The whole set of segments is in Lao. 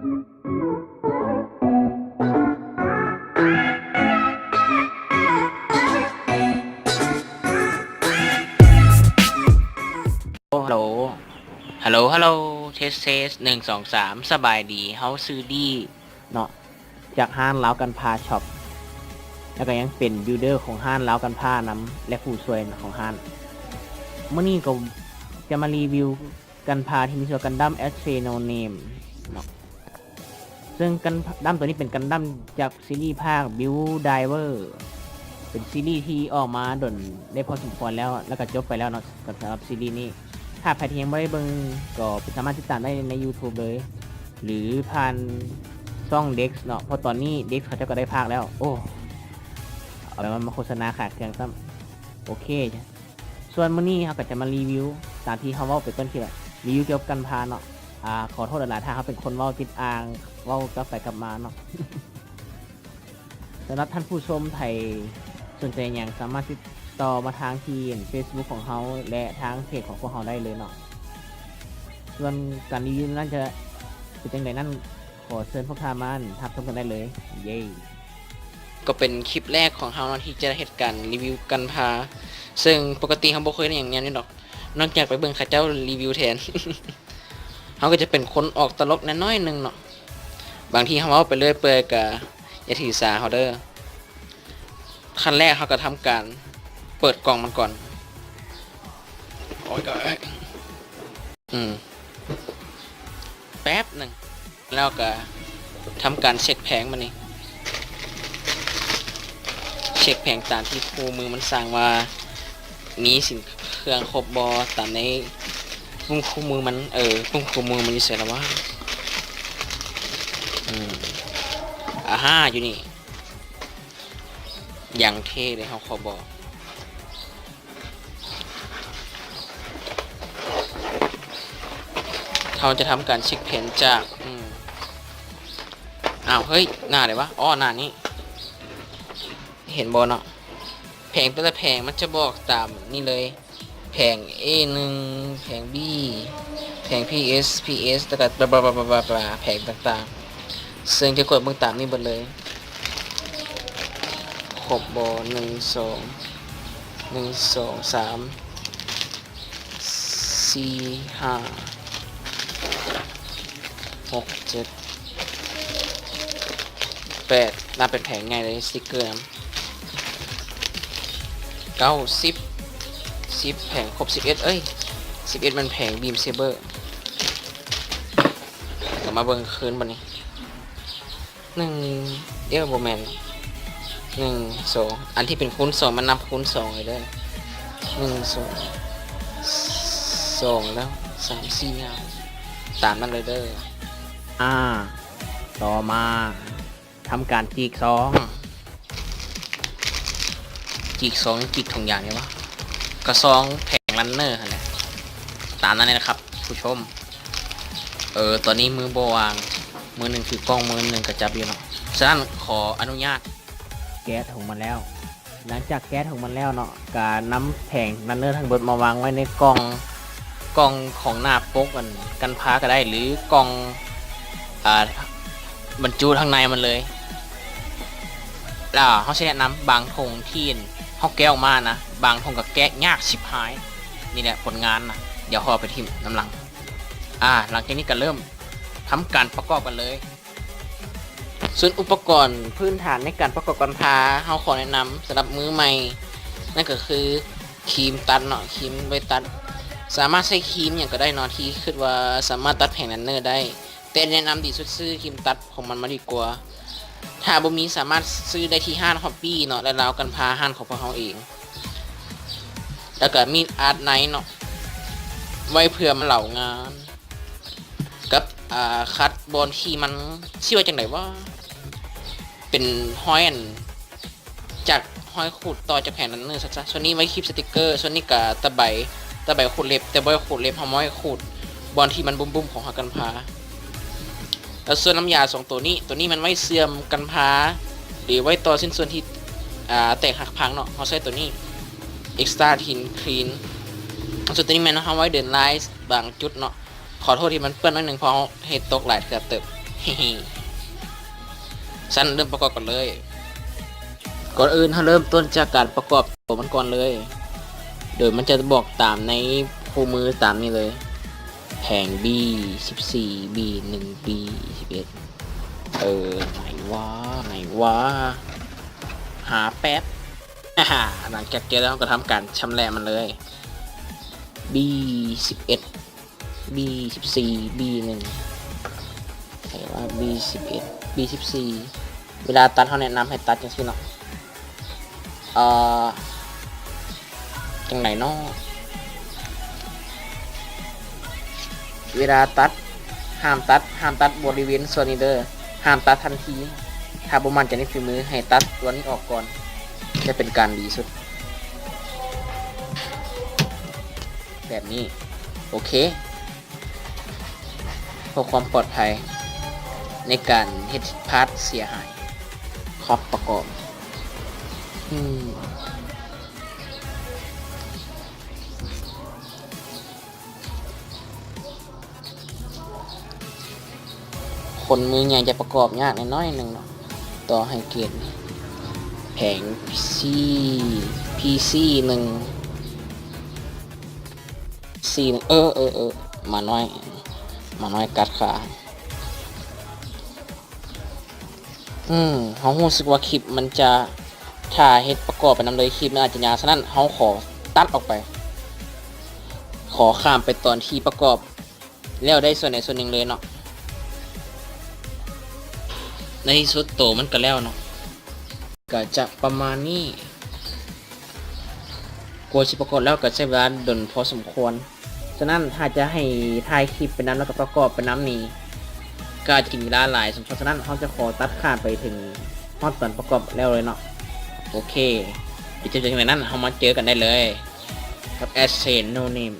ໂອ້ ຮັລໂຫຼ ຮັລໂຫຼ ຮັລໂຫຼ ເທສ ເທສ ໜຶ່ງ ສອງ ສາມ ສະບາຍດີ ເຮົາຊື່ດີເນາະ ຈາກຮ້ານລາວກັນພາຊັອບ ແລ້ວກໍຍັງເປັນບິວເດີຂອງຮ້ານລາວກັນພານຳ ແລະ ຜູ້ຊ່ວຍຂອງຮ້ານ. ມື້ນີ້ກໍຈະມາຣີວິວ ກັນພາທີ່ມີຊື່ວ່າ Gundam Assault No Name ເນາະ ເຊິ່ງກັນດັ້ມໂຕນີ້ເປັນກັນດັ້ມຈາກຊີຣີພາກ Build Divers ເປັນຊີຣີທີ່ອອກມາດົນໄດ້ພໍສົມຄວນແລ້ວ ແລ້ວກໍຈົບໄປແລ້ວເນາະ ສຳລັບຊີຣີນີ້. ຖ້າໃຜທີ່ຍັງບໍ່ໄດ້ເບິ່ງກໍສາມາດຕິດຕາມໄດ້ໃນ YouTube ເລີຍ ຫຼື ຜ່ານຊ່ອງ Dex ເນາະ ເພາະຕອນນີ້ Dex ເຂົາເຈົ້າກໍໄດ້ພາກແລ້ວ. ໂອ້ ເອົາໄປມາໂຄສະນາຂາຍເຄື່ອງຊ້ຳ. ໂອເຄ ສ່ວນມື້ນີ້ເຮົາກໍຈະມາຣີວິວຕາມທີ່ເຮົາເວົ້າໄປຕົ້ນຄລິບ ຣີວິວກ່ຽວກັບກັນພາເນາະ. ອາ ຂໍໂທດຫຼາຍໆ ຖ້າເຮົາເປັນຄົນເວົ້າຕິດອ່າງ ເວົ້າກັບໄປກັບມາເນາະ. ສຳລັບທ່ານຜູ້ຊົມໃຜສົນໃຈຫຍັງ ສາມາດຕິດຕໍ່ມາທາງທີ່ເຟສບຸກຂອງເຮົາ ແລະ ທາງເພຈຂອງພວກເຮົາໄດ້ເລີຍເນາະ. ສ່ວນການຣີວິວນັ້ນຈະເປັນຈັ່ງໃດນັ້ນ ຂໍເຊີນພວກທ່ານມາຮັບຊົມກັນໄດ້ເລີຍ. ເຢ້ ກໍເປັນຄລິບແລກຂອງເຮົາເນາະ ທີ່ຈະເຮັດການຣີວິວກັນພາ ເຊິ່ງປົກກະຕິເຮົາບໍ່ເຄີຍເຮັດຫຍັງແນວນີ້ດອກ ນອກຈາກໄປເບິ່ງເຂົາເຈົ້າຣີວິວແທນ. ເຮົາກໍຈະເປັນຄົນອອກຕະຫຼົກແດ່ໜ້ອຍໜຶ່ງເນາະ ບາງທີເຮົາເວົ້າໄປເລື້ອຍເປື່ອຍກໍຢ່າຖືສາເຮົາເດີ້. ຂັ້ນແລກເຮົາກໍທຳການເປີດກ່ອງມັນກ່ອນ. ອືມ ແປັບໜຶ່ງ ແລ້ວກໍທຳການເຊັກແຜງມັນນີ້ ເຊັກແຜງຕາມທີ່ຄູ່ມືມັນສ້າງວ່າມີສິນເຄື່ອງຄົບບໍ່ ຕາມໃນປຸ່ມຄູ່ມືມັນ. ເອີ ປຸ່ມຄູ່ມືມັນຢູ່ໃສລະວະ? ອືມ ອາຮາ ຢູ່ນີ້. ຢ່າງເທ່ເລີຍ ເຮົາຂໍບອກ ເຮົາຈະທຳການເຊັກແຜງຈາກ ອືມ ອ້າວ ເຮີ້ຍ ໜ້າໃດວະ? ອໍ ໜ້ານີ້ ເຫັນບໍ່ເນາະ? ແຜງແຕ່ລະແຜງມັນຈະບອກຕາມນີ້ເລີຍ. ແຜງເອໜຶ່ງ ແຜງບີ ແຜງພີເອສ ພີເອສ ແລ້ວກໍບລາ ແຜງຕ່າງໆ ເຊິ່ງຈະກວດເບິ່ງຕາມນີ້ເບິດເລີຍ. ຄົບບໍ່? ໜຶ່ງ ສອງ ໜຶ່ງ ສອງ ສາມ ສີ່ ຫ້າ ຫົກ ເຈັດ ແປດ ນັບເປັນແຜງໃຫຍ່ເລີຍ ສະຕິກເກີນຳ. ເກົ້າ ສິບ ສິບ ແຜງຄົບ ສິບເອັດ ເອີຍ ສິບເອັດ ແມ່ນແຜງບີມເຊເບີ. ກໍມາເບິ່ງຄືນບັດນີ້ ໜຶ່ງ ເອີ ບໍ່ແມ່ນ ໜຶ່ງ ສອງ ອັນທີ່ເປັນຄູນສອງ ມັນນັບຄູນສອງເລີຍເດີ້ ໜຶ່ງ ສອງ ສອງ ແລ້ວ ສາມ ສີ່ ຫ້າ ຕາມນັ້ນເລີຍເດີ້. ອາ ຕໍ່ມາ ທຳການຈີກຊອງ ຈີກຊອງ ຈີກຖົງຢາງນີ້ວະ ກະຊອງແຜງຣັນເນີຫັ້ນແຫຼະ ຕາມນັ້ນເລີຍນະຄັບຜູ້ຊົມ. ເອີ ຕອນນີ້ມືບໍ່ວ່າງ ມືໜຶ່ງຖືກ້ອງ ມືໜຶ່ງກະຈັບຢູ່ເນາະ ສະນັ້ນຂໍອະນຸຍາດແກະຖົງມັນແລ້ວ. ຫຼັງຈາກແກະຖົງມັນແລ້ວເນາະ ກະນຳແຜງຣັນເນີທັງເບິດມາວາງໄວ້ໃນກ່ອງ ກ່ອງຂອງໜ້າປົກອັນກັນພາກໍໄດ້ ຫຼື ກ່ອງ ອາ ບັນຈຸທາງໃນມັນເລີຍ. ແລ້ວເຮົາຊິແນະນຳບາງຖົງທີ່ເຮົາແກະອອກມານະ ບາງຖົງກໍແກະຍາກຊິບຫາຍ. ນີ້ແຫຼະຜົນງານນະ ດຽວເຮົາເອົາໄປຖິ້ມນຳຫຼັງ. ອາ ຫຼັງຈາກນີ້ກໍເລີ່ມທຳການປະກອບກັນເລີຍ. ສ່ວນອຸປະກອນພື້ນຖານໃນການປະກອບກັນພາ ເຮົາຂໍແນະນຳສຳລັບມືໃໝ່ ນັ້ນກໍຄືຄີມຕັດເນາະ ຄີມໄວ້ຕັດ. ສາມາດໃຊ້ຄີມຫຍັງກໍໄດ້ເນາະ ທີ່ຄິດວ່າສາມາດຕັດແຜງຣັນເນີໄດ້ ແຕ່ແນະນຳດີສຸດຊື້ຄີມຕັດຂອງມັນມາດີກວ່າ. ຖ້າບໍ່ມີສາມາດຊື້ໄດ້ທີ່ຮ້ານຮອບບີ້ເນາະ ແລະ ລາວກັນພາຮ້ານຂອງພວກເຮົາເອງ. ແລ້ວກໍມີດອາດໄນເນາະ ໄວ້ເພື່ອມາເຫຼົາງານ ກັບ ອາ ຂັດບ່ອນທີ່ມັນ ຊິວ່າຈັ່ງໃດວະ ເປັນຮອຍອັນ ຈາກຮອຍຂູດຕໍ່ຈາກແຜງຣັນເນີຊັ້ນຊະ. ສ່ວນນີ້ໄວ້ຄີບສະຕິກເກີ ສ່ວນນີ້ກະຕະໄບ ຕະໄບຂູດເລັບ ແຕ່ບໍ່ໄດ້ຂູດເລັບ ເຮົາມາໄວ້ຂູດບ່ອນທີ່ມັນບຸ້ມໆຂອງຮອຍກັນພາ. ແລ້ວສ່ວນນ້ຳຢາສອງໂຕນີ້ ໂຕນີ້ມັນໄວ້ເຊື່ອມກັນພາ ຫຼື ໄວ້ຕໍ່ຊິ້ນສ່ວນທີ່ ອາ ແຕກຫັກພັງເນາະ ເຮົາໃຊ້ໂຕນີ້ ເອັກສະຕຣາທິນຄລີນ. ສ່ວນໂຕນີ້ແມ່ນເຮົາໄວ້ເດີນລາຍບາງຈຸດເນາະ. ຂໍໂທດທີ່ມັນເປື້ອນໜ້ອຍໜຶ່ງ ເພາະເຮົາເຮັດຕົກຫຼາຍເທື່ອເຕີບ. ຊັ້ນເລີ່ມປະກອບກັນເລີຍ. ກ່ອນອື່ນເຮົາເລີ່ມຕົ້ນຈາກການປະກອບໂຕມັນກ່ອນເລີຍ ໂດຍມັນຈະບອກຕາມໃນຄູ່ມືຕາມນີ້ເລີຍ. ແຜງ B ສິບສີ່ B ໜຶ່ງ B ສິບເອັດ ເອີ ໄຫນວະ ໄຫນວະ ຫາແປັບ. ຫຼັງຈາກເຈີແລ້ວ ເຮົາກໍທຳການຊຳແຫຼະມັນເລີຍ. B ສິບເອັດ B ສິບສີ່ B ໜຶ່ງ ໃຫ້ວ່າ B ສິບເອັດ B ສິບສີ່. ເວລາຕັດ ເຮົາແນະນຳໃຫ້ຕັດຈັ່ງຊີ້ເນາະ. ເອີ ຈັ່ງໃດເນາະ? ເວລາຕັດ ຫ້າມຕັດ ຫ້າມຕັດບໍລິເວນສ່ວນນີ້ເດີ ຫ້າມຕັດທັນທີ. ຖ້າບໍ່ໝັ້ນໃຈໃນຝີມື ໃຫ້ຕັດສ່ວນນີ້ອອກກ່ອນ ຈະເປັນການດີສຸດ. ແບບນີ້ ໂອເຄ ເພື່ອຄວາມປອດໄພໃນການເຮັດພາດເສຍຫາຍ. ຄັບປະກອບ ອືມ ຄົນມືໃຫຍ່ຈະປະກອບຍາກໜ້ອຍໜຶ່ງເນາະ ຕໍ່ໃຫ້ເກດ ແຜງ C PC ໜຶ່ງ C ໜຶ່ງ ເອີ ເອີ ເອີ ໝານ້ອຍ ໝານ້ອຍກັດຂາ. ອືມ ເຮົາຮູ້ສຶກວ່າຄລິບມັນຈະ ຖ້າເຮັດປະກອບໄປນຳເລີຍ ຄລິບມັນອາດຈະຍາວ, ສະນັ້ນເຮົາຂໍຕັດອອກໄປ ຂໍຂ້າມໄປຕອນທີ່ປະກອບແລ້ວໄດ້ສ່ວນໃດສ່ວນໜຶ່ງເລີຍເນາະ. ໃນທີ່ສຸດໂຕມັນກໍແລ້ວເນາະ ກໍຈະປະມານນີ້. ກວ່າຊິປະກອບແລ້ວກໍໃຊ້ເວລາດົນພໍສົມຄວນ. ສະນັ້ນຖ້າຈະໃຫ້ຖ່າຍຄລິບໄປນຳ ແລ້ວກໍປະກອບໄປນຳນີ້ ກໍອາດຈະກິນເວລາຫຼາຍສົມຄວນ. ສະນັ້ນເຮົາຈະຂໍຕັດຂ້າມໄປເຖິງຮອດຕອນປະກອບແລ້ວເລີຍເນາະ. ໂອເຄ ດຽວຈະເປັນຈັ່ງໃດນັ້ນ ເຮົາມາເຈີກັນໄດ້ເລີຍກັບ Asset No Name.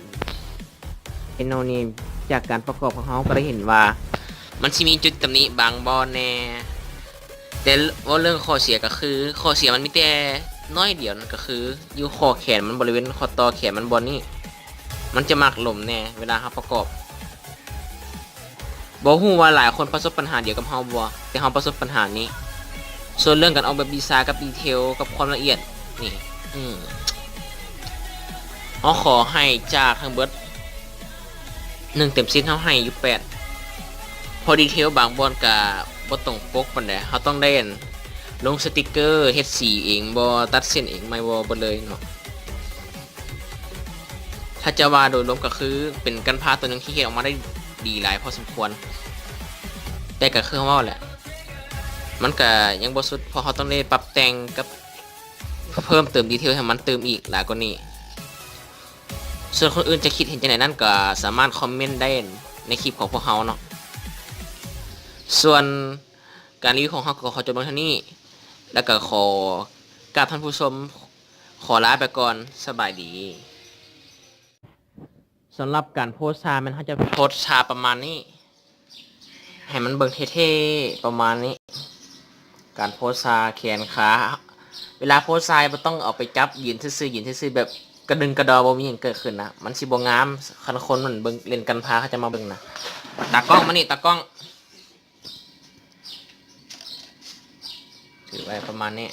Asset No Name ຈາກການປະກອບຂອງເຮົາກໍໄດ້ເຫັນວ່າ ມັນຊິມີຈຸດຕຳໜິບາງບ່ອນແດ່. ແຕ່ເວົ້າເລື່ອງຂໍ້ເສຍກໍຄື ຂໍ້ເສຍມັນມີແຕ່ໜ້ອຍດຽວ ນັ້ນກໍຄືຢູ່ຂໍ້ແຂນມັນ, ບໍລິເວນຂໍ້ຕໍ່ແຂນມັນບ່ອນນີ້ ມັນຈະມັກຫຼົມແດ່ເວລາເຮົາປະກອບ. ບໍ່ຮູ້ວ່າຫຼາຍຄົນປະສົບບັນຫາດຽວກັບເຮົາບໍ່, ແຕ່ເຮົາປະສົບບັນຫານີ້. ສ່ວນເລື່ອງການອອກແບບດີໄຊກັບດີເທວກັບຄວາມລະອຽດນີ້ ອືມ ເຮົາຂໍໃຫ້ຈາກທັງເບິດ ໜຶ່ງເຕັມສິບ ເຮົາໃຫ້ຢູ່ແປດ ເພາະດີເທວບາງບ່ອນກະບໍ່ຕົງປົກປານໃດ. ເຮົາຕ້ອງໄດ້ອັນ ລົງສະຕິກເກີ ເຮັດສີເອງບໍ່ ຕັດເສັ້ນເອງໃໝ່ບໍ່ ເບິດເລີຍເນາະ. ຖ້າຈະວ່າໂດຍລວມກໍຄືເປັນກັນພາຕົວໜຶ່ງທີ່ເຮັດອອກມາໄດ້ດີຫຼາຍພໍສົມຄວນ ແຕ່ກໍຄືເຮົາເວົ້າແຫຼະ ມັນກະຍັງບໍ່ສຸດ ເພາະເຮົາຕ້ອງໄດ້ປັບແຕ່ງກັບເພີ່ມເຕີມດີເທວໃຫ້ມັນຕື່ມອີກຫຼາຍກວ່ານີ້. ສ່ວນຄົນອື່ນຈະຄິດເຫັນຈັ່ງໃດນັ້ນ ກໍສາມາດຄອມເມັນໄດ້ໃນຄລິບຂອງພວກເຮົາເນາະ. ສ່ວນການຣີວິວຂອງເຮົາກໍຂໍຈົບລົງເທົ່ານີ້ ແລ້ວກໍຂໍກາບທ່ານຜູ້ຊົມ ຂໍລາໄປກ່ອນ. ສະບາຍດີ. ສຳລັບການໂພສທ່າແມ່ນເຮົາຈະໂພສທ່າປະມານນີ້ ໃຫ້ມັນເບິ່ງເທ່ໆ ປະມານນີ້. ການໂພສທ່າແຂນຂາ ເວລາໂພສທ່າບໍ່ຕ້ອງເອົາໄປຈັບ ຢືນຊື່ໆ ຢືນຊື່ໆ ແບບກະດຶງກະດໍ ບໍ່ມີຫຍັງເກີດຂຶ້ນນະ ມັນຊິບໍ່ງາມ. ຄັນຄົນມັນເບິ່ງ ເຫຼັ້ນກັນພາເຂົາຈະມາເບິ່ງນະ. ຕາກ້ອງມານີ້ ຕາກ້ອງ ຖືໄວ້ປະມານນີ້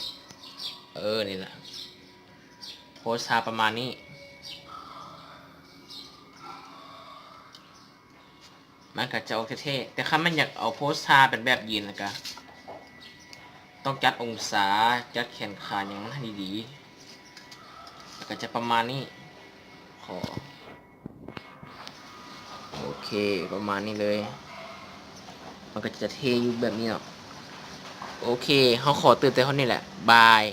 ເອີ ນີ້ລະ ໂພສທ່າປະມານນີ້ ມັນກໍຈະອອກເທ່ໆ. ແຕ່ຄັນມັນຢາກເອົາໂພສທ່າເປັນແບບຢືນ ແລ້ວກໍຕ້ອງຈັດອົງສາ ຈັດແຂນຂາຫຍັງມັນໃຫ້ດີໆ ແລ້ວກໍຈະປະມານນີ້. ຂໍ ໂອເຄ ປະມານນີ້ເລີຍ ມັນກໍຈະເທ່ຢູ່ແບບນີ້ເນາະ. ໂອເຄ ເຮົາຂໍຕື່ມແຕ່ເທົ່ານີ້ແຫຼະ ບາຍ.